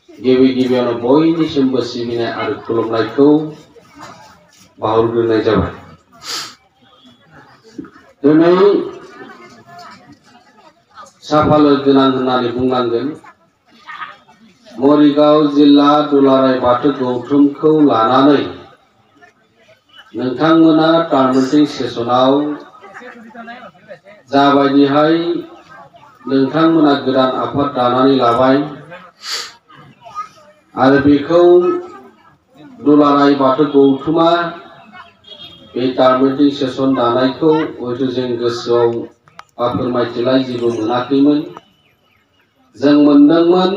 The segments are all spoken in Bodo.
गिबि गिबियावनो बयनिसिमबो सिबिनाय आरो खुलुमनायखौ बावहरग्रोनाय जाबाय। दिनै साफालो गोनां होननानै बुंनांगोन। मरिगाव जिल्ला दुलाराय बाथौ गौथुमखौ लानानै नोंथांमोना टार्मिटिं सेसनाव जाबायदिहाय नोंथांमोना गोदान आफाद दानानै लाबाय आरो बेखौ दुलाराय बाथौ गौथुमा बे टार्मिटिं सेसन दानायखौ हयथ' जों गोसोआव फोरमायथिलाय जेबो मोनाखैमोन। जों मोनदोंमोन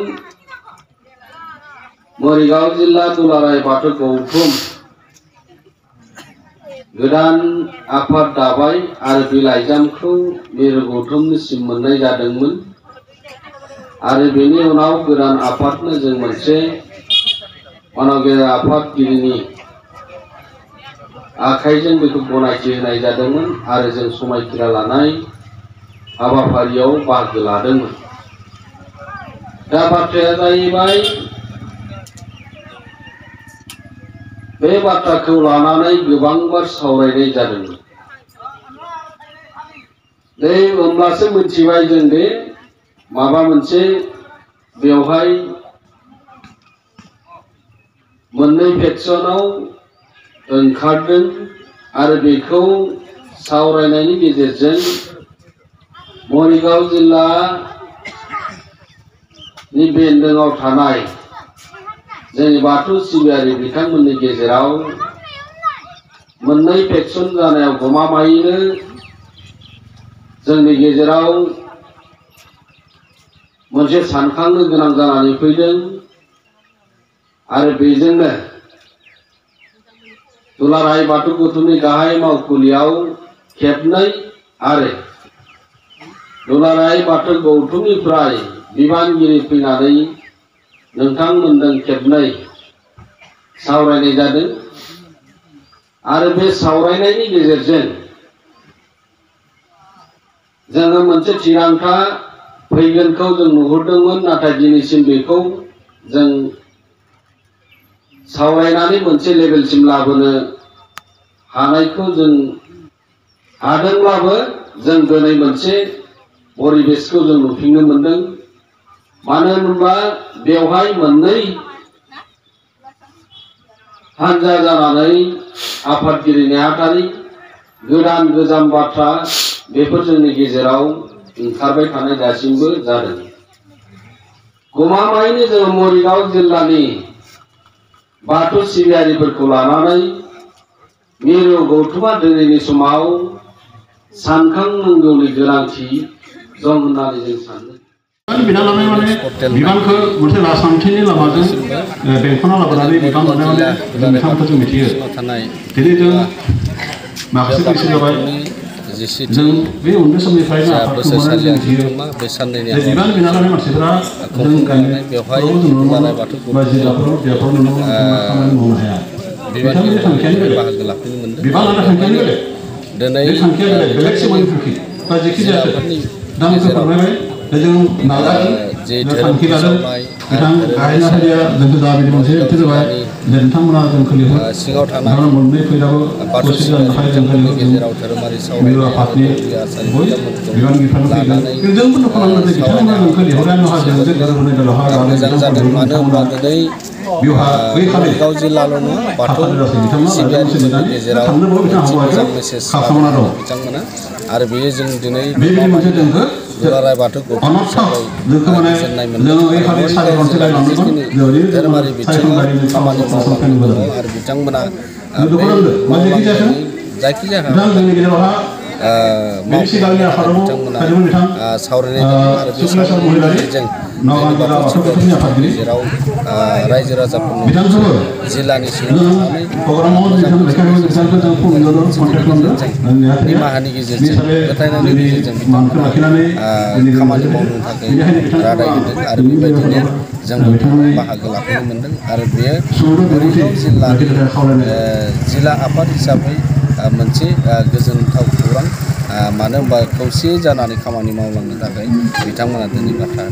मरिगाव जिल्ला दुलाराय बाथौ गौथुम गोदान आफाद दाबाय आरो बे लाइजामखौ मिरु गौथुमनिसिम मोननाय जादोंमोन आरो बेनि उनाव गोदान आफादनो जों मोनसे अनागारि आफादगिरिनि आखाइजों बेखौ गनायथि होनाय जादोंमोन आरो जों समायखिरा लानाय हाबाफारियाव बाहागो लादोंमोन। दा बाथ्राया जाहैबाय बे बाथ्राखौ लानानै गोबांबार सावरायनाय जादोंमोन। होमब्लासो मिथिबाय जों दे माबा मोनसे बेवहाय मोननै फेक्सनाव ओंखारदों आरो बेखौ सावरायनायनि गेजेरजों मरिगाव जिल्लानि बेन्दोङाव थानाय जोंनि बाथौ सिबियारि बिथांमोननि गेजेराव मोननै फेक्सन जानायाव गमामायैनो जोंनि गेजेराव मोनसे सानखांनो गोनां जानानै फैदों आरो बेजोंनो दुलाराय बाथौ गौथुमनि गाहाय मावखुलियाव खेबनै आरो दुलाराय बाथौ गौथुमनिफ्राय बिबानगिरि फैनानै नोंथांमोनजों खेबनै सावरायनाय जादों आरो बे सावरायनायनि गेजेरजों जोङो मोनसे थिरांथा फैगोनखौ जों नुहुरदोंमोन। नाथाय दिनैसिम बेखौ जों सावरायनानै मोनसे लेभेलसिम लाबोनो हानायखौ जों हादोंब्लाबो जों दिनै मोनसे परिबेसखौ जों नुफिननो मोनदों। मानो होनोब्ला बेवहाय मोननै हानजा जानानै आफादगिरि नेहाथारि गोदान गोजाम बाथ्रा बेफोर जोंनि गेजेराव ओंखारबाय थानाय दासिमबो जादों। गमामायैनो जों मरिगाव जिल्लानि बाथौ सिबियारिफोरखौ लानानै मिरु गौथुमा दिनैनि समाव सानखांनांगौनि गोनांथि दं होननानै जों सानो। बिबान लानाय माने बिबानखौ मोनसे राजखान्थिनि लामाजों बेंखनना लाबोनानै बिबान लानाय माने जों बिथांमोनखौ जों मिथियो। दिनै जों माखासे बैसो जाबाय जों बे उन्दै समनिफ्रायनो आफादखौ मोननानै जों मिथियो जे बिबान बिना लानाय मानसिफोरा जों गामिफोराव जों नुनो मोनो बा जिल्लाफोराव देरफ्राव नुनो मोनो खामानि मावनो हाया। बिथांमोननि थांखियानो बेलेग बिबान लानाय थांखियानो बेलेग बे थांखिया बेलेग सिमांनि थांखि बा जेखि जायाखै दा आंखौ फोरमायबाय जों नाजागोन थांखि लादों बिथां गाहाय नेहाथारिया जोंखौ दाबिदि मोनसे ओंथि जाबाय जे नोंथांमोना जोंखौ लिंहर नोंथांमोना मोननै फैलाबो खौसे जानो थाखाय जोंखौ लिंहर जों मिरु आफादनि बय बिबानगिरिफ्रानो फैगोन खिन्थु जों बन्द' खालामनो जे बिथांमोना जोंखौ लिंहरनाय नङा जों जे गोरोबहोनाय दलहा जानाय बिथांमोना बेवहा बै खालि थाफानो जासै बिथांमोना लाइजाम लिरनानै थांनोबो बिथां हाबाखौ खालामना दं आरो बेयो जों दिनै बेबायदि मोनसे जोंखौ दुलाराय बाथौ अनर्थक जोंखौ माने जोङो बै खालि सारि खनसे लायलांदोंमोन जोंनि धोरोमारि बिथिङाव खामानि मावलांदों आरो बिथांमोना जायखिजाया जोंनि गेजेरावहा बिथांमोना सावरायनाय आरो बे सावरायनायनि गेजेरजों जेराव रायजो राजाफोरनो जिल्लानि सिङाव थानानै निमाहानि गेजेरजों फोथायनायनि गेजेरजों बिथांमोना खामानि मावनो थाखाय रादाय होदों आरो बेबायदिनो जों बाहागो लाफैनो मोनदों आरो बेयो मरिगाव जिल्लानि जिल्ला आफाद हिसाबै मोनसे गोजोनथाव खौरां। मानो होनबा खौसे जानानै खामानि मावलांनो थाखाय बिथांमोना दिनै बाथ्रा